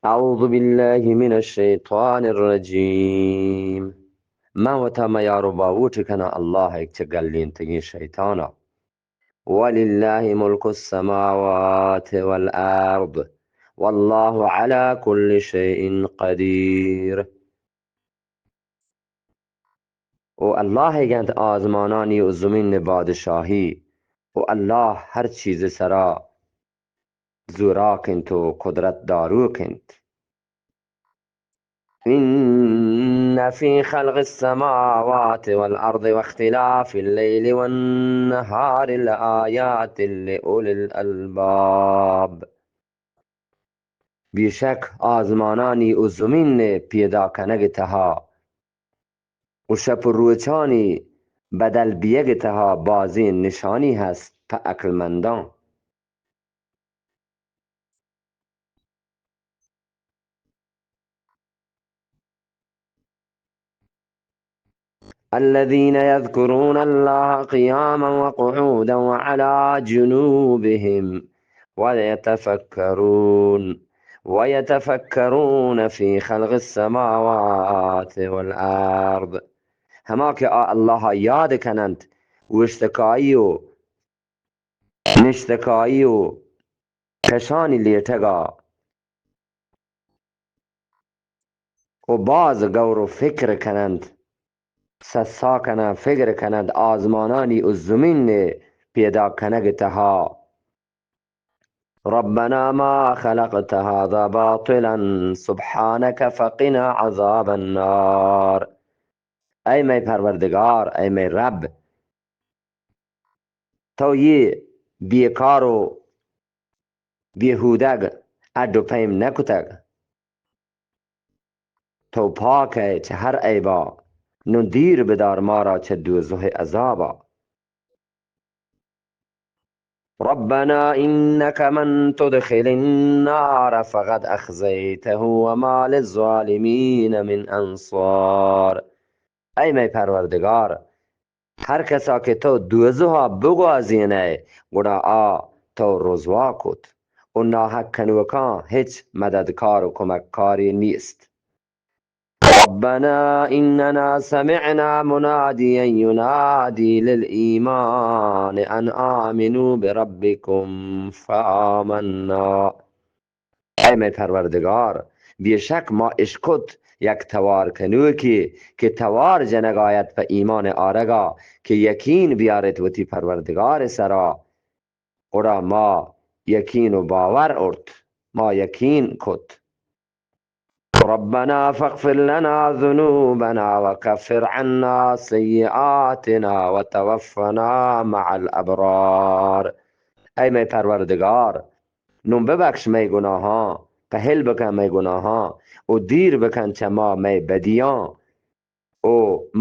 أعوذ بالله من الشيطان الرجيم. من وتا میار و باوٹ کناں اللہ ء چہ گلینتگیں شیطانا. ولله ملك السماوات والأرض والله على كل شيء قدير. و اللہ ء گنت آزمانانی و زمین ء بادشاہی، و اللہ ہر چیز سرا زوراک انت و قدرت داروک انت. إن في خلق السماوات والأرض واختلاف الليل والنهار لآيات لأولي الألباب. بیشک آزمانانی و زمین ء پیدا کنگ ء تہا و شپ و روچانی بدل بیگ ء تہا بازیں نشانی ہست پہ عقلمنداں. الذين يذكرون الله قياما وقعودا وعلى جنوبهم ويتفكرون ويتفكرون في خلق السماوات والأرض. ہما کہ آ اللہ ء یاد کننت، اوشتکائی و نشتکائی و کشانی لیٹگا و باز گور و فکر کننت، سسا کننت، فکر کننت آزمانانی و زمین ء پیدا کنگ ء تہا. ربنا ما خلقت هذا باطلا سبحانك فقنا عذاب النار. اے مئے پروردگار، اے مئے رب، تو یہ بیکار و بیہودگ اڈ و پیم نہ کتگ. تو پاک ئے چہ ہر عیبا، نوں دیر بدار مارا چہ دوزہ عذابا. ربنا إنك من تدخل النار فقد أخزيته وما للظالمين من أنصار. اے مئے پروردگار، ہر کسا کہ تو دوزہا بگوازینئے، گڑا آ تو رزوا کت و ناحق کنوکاں ہچ مددکار و کمککارے نیست. ربنا إننا سمعنا مناديا ينادي للإيمان أن آمنوا بربكم فآمنا. اے مئے پروردگار، بے شک ما اشکت یک توار کنوکے کہ توار جنگ آیت پہ ایمان آرگا کہ یقین بیارت وتی پروردگار سرا. گڑا ما یقین و باور ارت، ما یقین کت. ربنا فاغفر لنا ذنوبنا وكفر عنا سيئاتنا وتوفنا مع الأبرار. اے مئے پروردگار، نوں ببخش مئے گناہاں، پہل بکن مئے گناہاں و دیر بکن چہ ما مئے بدیاں و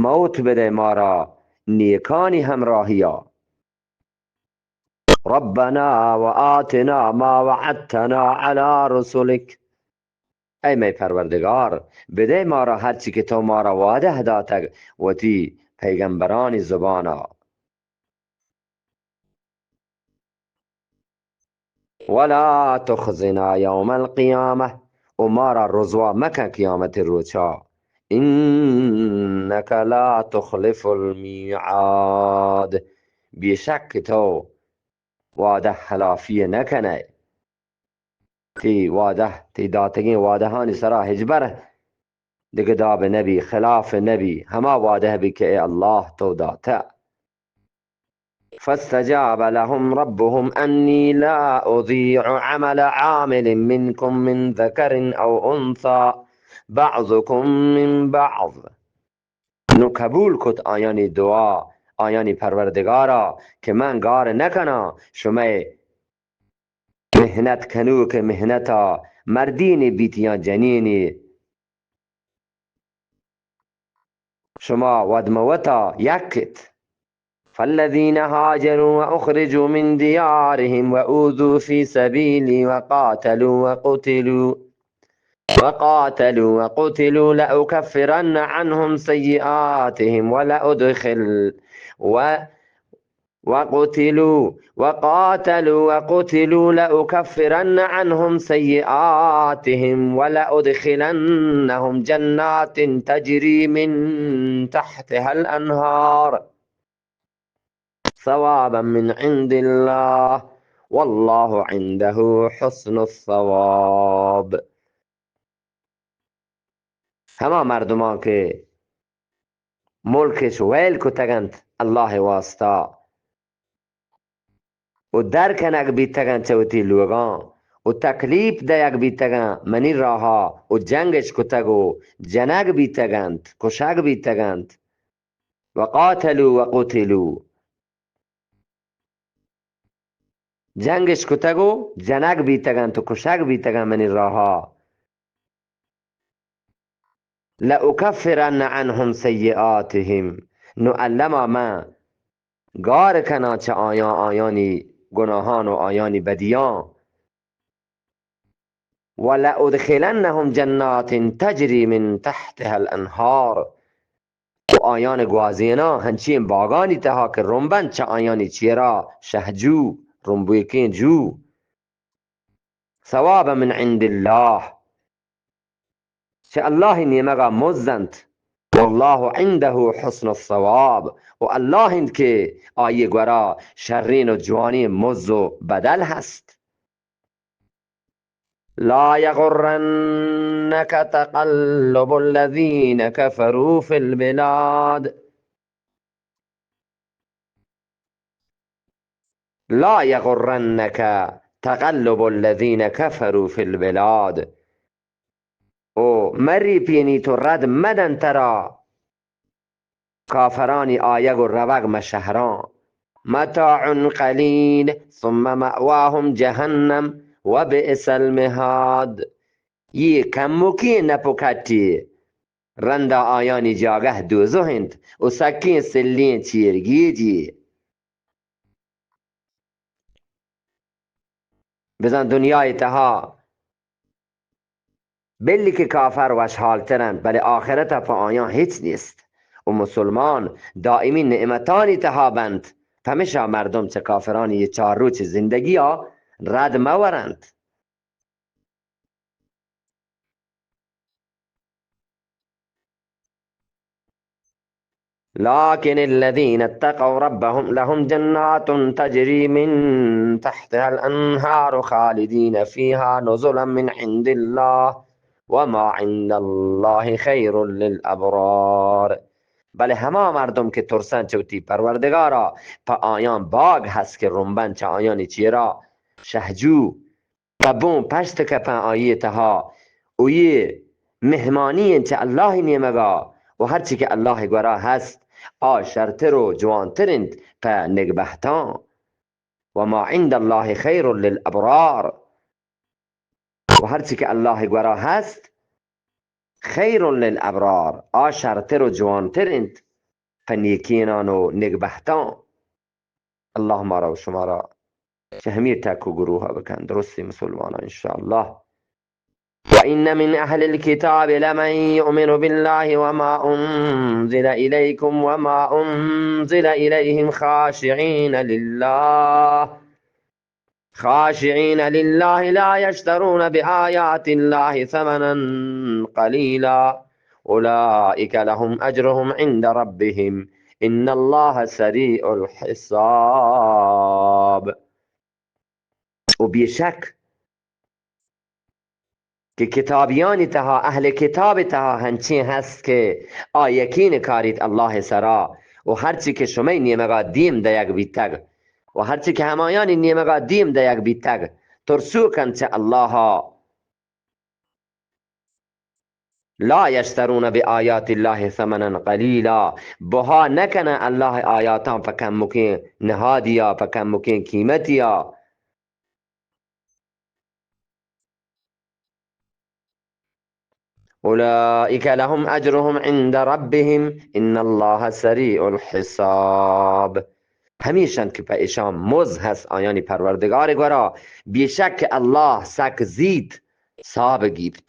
موت بدئے مارا نیکانی ہمراہیا. ربنا وآتنا ما وعدتنا على رسلك. اے مئے پروردگار، بدئے مارا ہرچی کہ تو مارا وعدہ داتگ وتی پیغمبرانی زبانا. ولا تخزنا يوم القيامة، و مارا رزوا مکن قیامت روچا. إنك لا تخلف الميعاد، بے شک تو وعدہ خلافی نہ کنئے. تئی وعدہ، تئی داتگیں وعدہانی سرا ہچبر دگہ داب نبی، خلاف نبی، ہما وعدہ بی کہ اے اللہ تو داتہ. فاستجاب لهم ربهم أني لا أضيع عمل عامل منكم من ذكر أو أنثى بعضكم من بعض. نو قبول کت آیانی دعا، آیانی پروردگارا کہ من گار نکناں شمئے محنت کنوک محنتا، مردینے بیت یا جنینے، شما ودموتا یک ات. فالذين هاجروا وأخرجوا من ديارهم وأوذوا في سبيلي وقاتلوا وقتلوا وقاتلوا وقتلوا لأكفرن عنهم سيئاتهم ولأدخل و وقتلوا، وقاتلوا وقتلوا لأكفرن عنهم سيئاتهم ولأدخلنهم جنات تجري من تحتها الأنهار ثوابا من عند الله والله عنده حسن الثواب. ہما مردمان کہ ملکش ویل کتگ انت اللہ ءِ واسطہ و در کنگ بیتگ انت چہ وتی لوگاں و تکلیف دئیگ بیتگ انت منی راہا و جنگش کتگ و جنگ بیتگ انت، کشگ بیتگ انت. وقاتلوا وقتلوا، جنگش کتگ و جنگ بیتگ انت و کشگ بیتگ انت منی راہا. لأکفرن عنهم سیئاتهم، نو الما من گار کناں چہ آیاں آیانی گناہان و آیانی بدیاں. ولأدخلنهم جنات تجري من تحتها الأنهار، و آیان گوازیناں ہنچیں باگانی تہا کہ رمبنت چہ آیانی چیرا شہجو، رمبویکیں جو. ثوابا من عند الله، چہ اللہ ءِ نیمگا مز انت. والله عنده حسن الثواب، و اللہ انت کہ آئی گورا شرین و جوانیں مز و بدل ہست. لا يغرنك تقلب الذين كفروا في البلاد. لا يغرنك تقلب الذين كفروا في البلاد. او مری پینی تو رد مدن ترا کافرانی آیگ و روگ مہ شہراں. متاع قليل ثم مأواهم جهنم وبئس المهاد. یہ کمکیں نپ و کٹی، رندا آیانی جاگہ دوزہ انت و سکیں سلیں چیرگیجی. بزاں دنیا ءِ تہا بلے کہ کافر وشحال تر انت، بلے آخرت ءَ پہ آیاں ہچ نیست و مسلمان دائمی نعمتانی تہا بنت. پمیشا مردم چہ کافرانی یہ چار روچ زندگی ءَ رد مہ ورنت. لكن الذين اتقوا ربهم لهم جنات تجري من تحتها الأنهار خالدين فيها نزلا من عند الله وما عند الله خير للأبرار. بلے ہما مردم کہ ترسن چہ وتی پروردگارا، پہ آیاں باگ ہست کہ رمبن چہ آیانی چیرا شہجو، پہ بون پشت کپن آئی تہا، و یہ مہمانی انت چہ اللہ نیمگا، و ہرچی کہ اللہ گورا ہست، آ شرتر و جوانتر انت پہ نگبہتاں. وما عند الله خير للأبرار. و ہرچی کہ اللہ گورا ہست، خير للأبرار، آ شرتر و جوانتر انت پہ نیکینان و نگبہتاں. اللہ مارا و شمارا چہ ہمے ٹک و گروہ بکن، درستیں مسلماناں انشاءاللہ. وإن من أهل الكتاب لمن يؤمن بالله وما أنزل إليكم وما أنزل إليهم خاشعين لله خاشعين لله لا يشترون بآيات الله ثمنا قليلا أولئك لهم أجرهم عند ربهم إن الله سريع الحساب. و بیشک کہ کتابیانی تہا، اہل کتاب تہا ہنچیں ہست کہ آ یقین کاریت اللہ سرا، و ہرچی کہ شمئے نیمگا دیم دئیگ بیتگ، و ہرچی کہ ہمایانی نیمگا دیم دئیگ بیتگ، ترسوک انت چہ اللہ. لا يشترون بآيات الله ثمنا قليلا، بہا نکنن اللہ آیاتاں پہ کمکیں نہادیا، پہ کمکیں قیمتیا. أولئك لهم أجرهم عند ربهم إن الله سريع الحساب. ہمیش انت کہ پہ اشان مز ہست آیانی پروردگار گورا، بیشک کہ اللہ سک زیت حساب گیپت.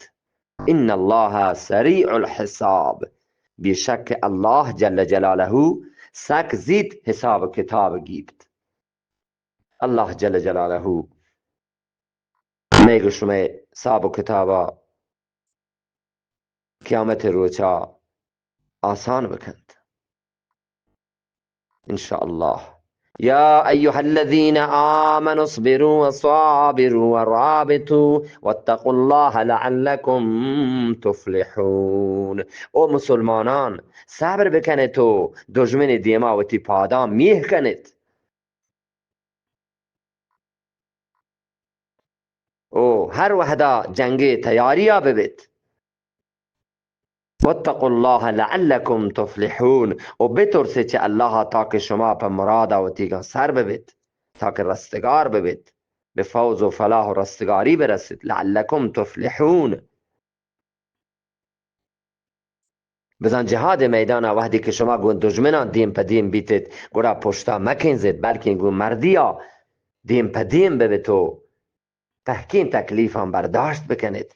إن الله سريع الحساب. بیشک کہ اللہ جل جلالہ سک زیت حساب کتاب گیپت. اللہ جل جلالہ مئے گوں شمئے حساب و کتابا قیامت روچا آسان بکنت، انشاءاللہ. یا ایھا الذین آمنوا اصبروا وصابروا ورابطوا واتقوا اللہ لعلکم تفلحون. او مسلمانان، صبر بکنت و دژمن دیما وتی پادان میہ کنت. او ہر وہدا جنگے تیاریا ببیت. واتقوا اللہ لعلکم تفلحون، و بترسے چہ اللہ تاکہ شما پہ مرادا وتیگاں سر ببیت، تاکہ رستگار ببیت، بہ فوز و فلاح و رستگاری برسیت. لعلکم تفلحون. بزاں جہاد میدانا وہدے کہ شما گوں دژمناں دیم پہ دیم بیتت، گڑا پشتا مکنزت، بلکیں گوں مردیا دیم پہ دیم ببیت و تہکیں تکلیفاں برداشت بکنیت.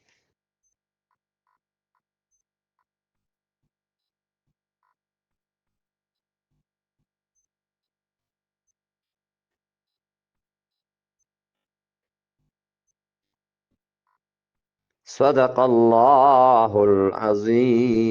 صدق اللہ العظیم.